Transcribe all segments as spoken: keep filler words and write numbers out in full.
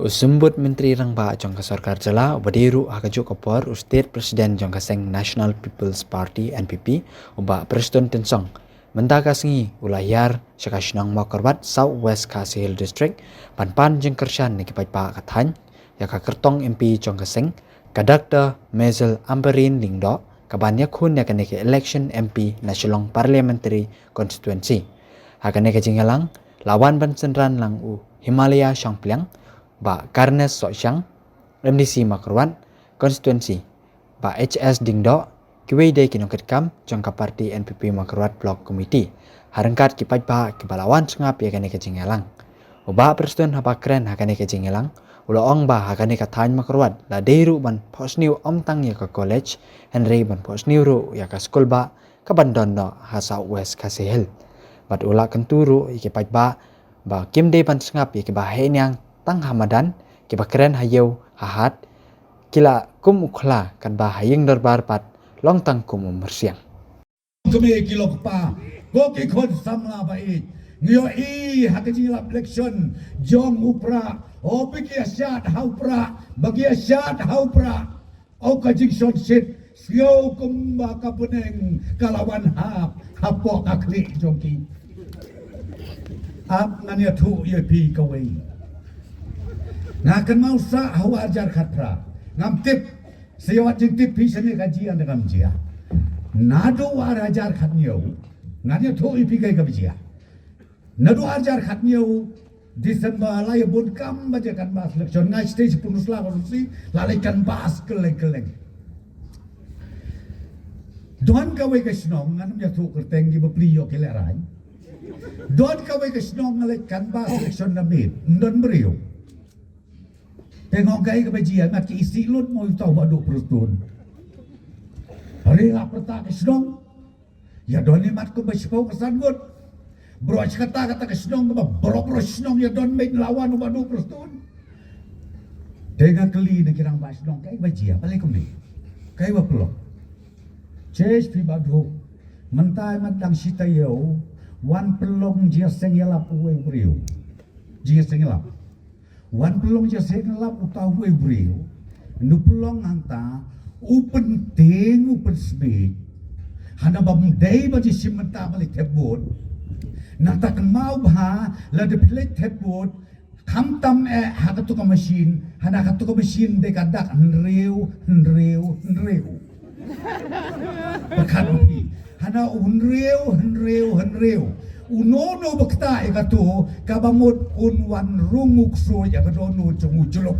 U Symbud Myntri Rangbah jong ka Sorkar Jylla, uba dei ruh ha kajuh ka por u State President jong ka seng National People's Party, N P P, u Bah Prestone Tynsong, mynta ka sngi u la hiar sha ka shnong Mawkyrwat, South West Khasi Hills District, ban pan jingkyrshan na ki paidbah ka thaiñ ïa ka kyrtong M P jong ka seng, ka Doctor Maisel Ampareen Lyngdoh, kaban ïakhun ïa kane ka election M P na Shillong Parliamentary Constituency. Ha kane ka jingïalang la wan ban synran lang u Himalaya Shangpliang, Bah Carnes Sohshang, M D C Mawkyrwat Constituency, Bah H S Diengdoh, kiwei de ki nongkitkam jong ka party N P P Mawkyrwat Block Committee, ha ryngkat ki paidbah kiba la wan sngap ïa kane ka jingïalang. U Bah Prestone haba kren ha kane ka jingïalang u la ong ba ha kane ka thaiñ Mawkyrwat la dei ruh ban phohsniew ym tang ïa ka college, hynrei ban phohsniew ruh ïa ka skulbah kaban don noh ha South West Khasi Hills. Bad u la kyntu ruh ïa ki paidbah ba kim dei ban sngap ïa kiba heh niang tang ha madan, kiba kren ha ïew ha hat ki la kum u khla, katba ha ïing dorbar pat long tang kum u myrsiang. Kmie ki lok pa, ko ki khun samla ba ïeit, ngi ïohi ha ka jingïalap election jong u Prah, o ba ki ïa shad ha u Prah, ba ki ïa shad ha u Prah. O ka jingshon shit, sngew kumba ka bneng ka la wan hap hapoh ka khlieh jong ki. Ap ngan ïathuh ïa phi kawei. Nga kynmaw sah ha u ar hajar khatphra. Ngam tip, sa ïa wat jingtip phi shane ka jia ne kam jia. Naduh u ar hajar khathynñiew ngan ïathuh ïa phi kaei kaba jia. Naduh ar hajar khathynñiew December la ïa bun kam ba ïa canvass election, nga sdei shiphew sla ba sdei la leit canvass kylleng kylleng. Don kawei ka shnong, ngan ym ïathuh kyrteng, ki bapli ïoh ki lehraiñ. Don kawei ka shnong nga leit canvass election na miet, ym don briew. Te nga ong kaei kaba jia, mat ki isih lut mo, uta u Bah Duh Prestone. Hynrei la pyrta ka shnong, ïa don i mat kumba shiphew ka san ngut. Baroh shi katta katta ka shnong kaba baroh baroh shnong ïa don, beit la wan u Bah Duh Prestone. Te nga kylli na ki rangbah shnong, kaei ba jia, balei kumne? Kaei ba pynlong? Chesh phi Bah Duh. Mynta i mat dang shi taïew wan pynlong jingïaseng ïalap uwei u briew. Jingïaseng ïalap. Wan pynlong jingïaseng ïalap uta uwei u briew. Hynda u pynlong hangta, u pyntieng, u pynsmit. Hana bym dei ban ïashim bynta ban leit thep vote. Nangta kynmaw bha, lada phi leit thep vote, khamtam eh ha katu ka machine, hana katu ka machine dei ka dak hynriew, hynriew, hynriew. Pyrkhat u phi. Hana u hynriew, hynriew, hynriew. Uno uno ba ktah ïa kato, kaba mut un wan rung u ksuid ïa ka dohnud jong u jyllop.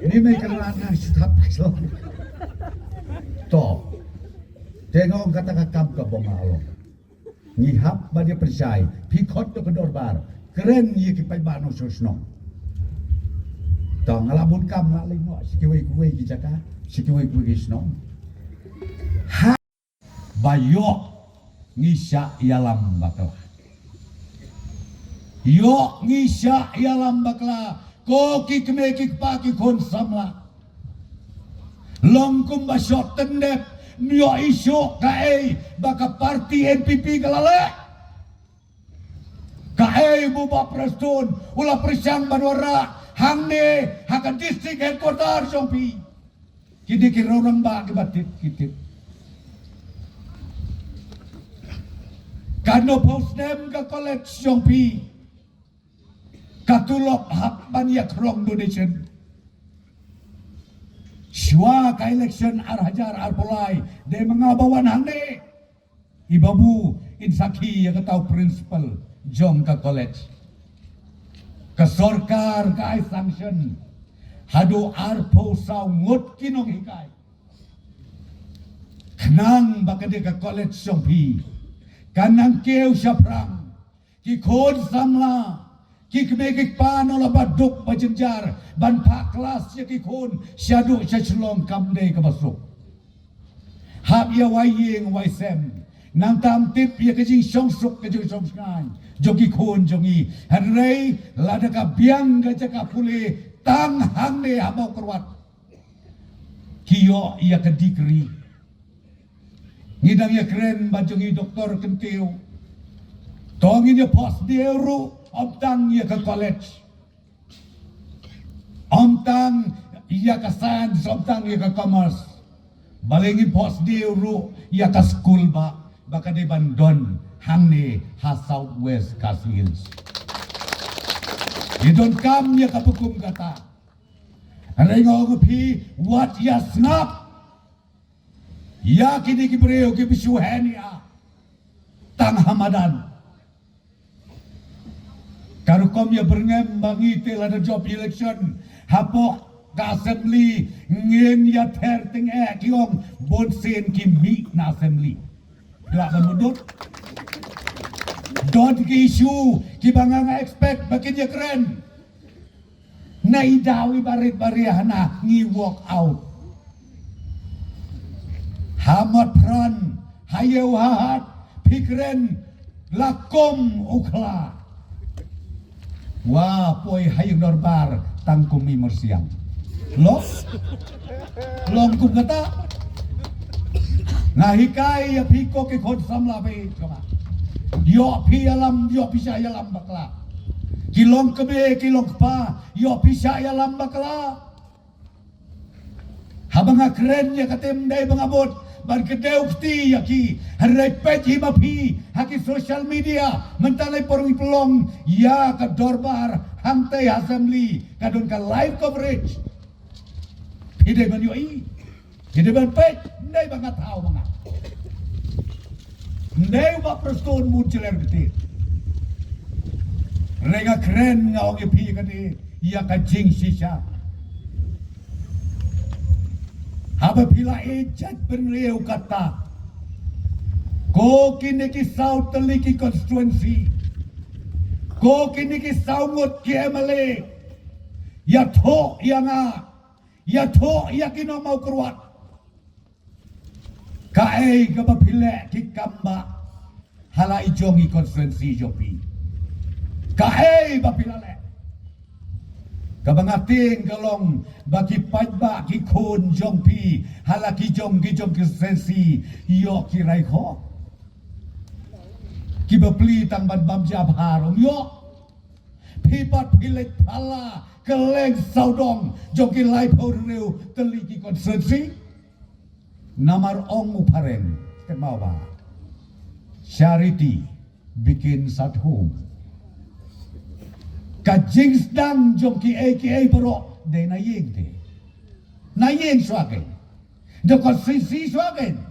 Ni me ka ran nang shu thap shlong. To. Te nga ong kata ka kam kaba ma long. Ngi hap ban ïa pynshai, phi khot to ka dorbar, kren ïa ki paidbah nongshong shnong. To nga la bun kam, nga la leit noh sha kiwei kiwei ki jaka, sha kiwei kiwei ki shnong. Ha ba ïoh ngi shah ïalam bakla. Ïoh ngi shah ïalam bakla, ko ki kmie ki kpa ki khun samla. Long kumba shoh tyndep, ym ïohi shuh kaei ba ka party N P P ka la leh. Kaei ba u Bah Prestone u la pyrshang ban wanrah hangne ha ka district headquarter jong phi. Kine ki rong rangbah kiba tip ki tip. Katno phew snem ka college jong phi ka tulop hap ban ïa khrong donation. Shuwa ka election ar hajar arphew lai, dei ma nga ba wan hangne. I Babu in sakhi ïa kata u principal jong ka college. Ka sorkar ka ai sanction haduh arphew saw ngut ki nonghikai. Khnang ba kane ka college jong phi kan nang kiew shaphrang. Ki khun samla, ki kmie ki kpa nong la ba duk ba jynjar ban phah klas ïa ki khun shaduh sha Shillong kam dei kaba suk. Hap ïa wai ïing wai sem, nang tam tip ïa ka jingshong suk ka jingshong shngaiñ jong ki khun jong ngi. Hynrei lada ka biang ka jaka pule tang hangne ha Mawkyrwat, ki ïoh ïa ka degree. Ngi dang ïa kren ba jong ngi doktor kyntiew. To ngin ïa pos diew ruh ym tang ïa ka college. Ym tang ïa ka science, ym tang ïa ka commerce. Balei ngin phohsniew ruh ïa ka skul ba, ba ka dei ban don hangne ha South West Khasi Hills. Ngi donkam ïa kaba kum kata. Hynrei nga ong ïa phi, wat ïa sngap ïa kine ki briew kiba shu hen ïa tang ha madan. Ka rukom ïa byrngem ba ngi te lada jop election hapoh ka assembly ngin ïa ther tyngeh, ki ong bun sien ki mih na assembly. Lah ban mudut. Don ki issue kiba nga nga expect ba kin ïa kren. Na i daw iba rit ba riah na ngi walk out. Ha Motphran, ha Ïew ha Hat, phi kren la kum u khla. Wa poi ha ïing dorbar tang kum i myrsiang. Long? Long kum kata. Nga hikai ïa phi ko ki khun samla phi, kama. Ïoh phi ïalam, ïoh phi shah ïalam bakla. Ki long kmie, ki long kpa, ïoh phi shah ïalam bakla. Haba nga kren ïa ka tim dei ba nga bud ban kdew kti ïa ki. Hynrei peit hi ma phi ha ki social media, mynta lei por ngi pynlong ïa ka dorbar hangtei ha assembly, ka don ka live coverage. Phi dei ban ïohi, phi dei ban peit, dei ba nga thaw ma nga. Ndei ba Prestone mut jeler beti. Renga kren nga ong ïa phi kane ïa ka jingshisha. Haba phi la ïeit jait bynriew kata. Ko kine ki saw tylli ki constituency. Ko kine ki saw ngut ki M L A. Ïa thoh ïa nga. Ïa thoh ïa ki nongmawkyrwat. Kaei kaba phi leh ki kam ba ha la i jong i constituency jong phi. Kaei ba phi la leh. Kaba nga tieng ka long ba ki paidbah ki khun jong phi ha la ki jong ki jong constituency ïoh ki rai kho. Kiba plie tang ban bam jabhar um ïoh. Phi pat phi leit pala kylleng sawdong jong ki laiphew hynriew tylli ki constituency. Namar ong u phareng, te mau ba. Charity begins at home. Ka jingsdang jong kiei kiei baroh dei na ïing te. Na ïing shuwa kein. Da constituency shuwa kein.